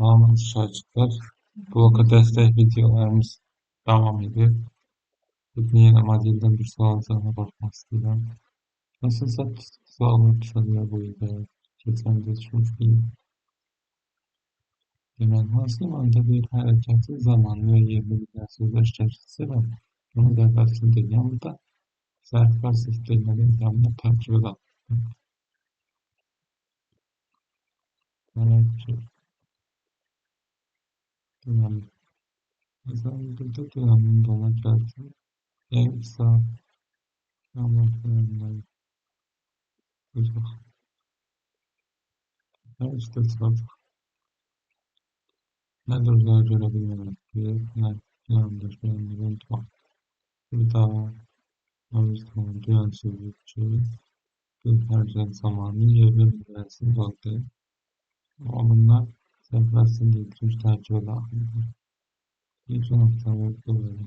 Salam şagirdlər, bloka dəstək videolarımız davam edir. Bugün yenə modeldən bir sual cavaba baxmaq istəyirəm. Nasılsa suallar düşə bilər bu ildə, keçən ildə düşmüşdü. Deməli, hansı limanda bir hərəkətin zamanı və yerini bilən sözlər işlətsə və bunu zərflər deyilən burada zərflər sistemləri imkanını tərkibə daxildir. Tərkib. Deməli, məsələn, burada dönəmin dona gəlsin. Yəni, saat uzaq. Hər üçdə çıxacaq. Nə də uzağa görə bilmirəm. Nə yandaş, unutmaq. Bir daha duyan sözü ki, bir hərəkət zamanı yerini bilməsin zaten. Amma bunlar səhvləsin deyilmiş tərkibə daxildir. İlk anahtarlar böyle.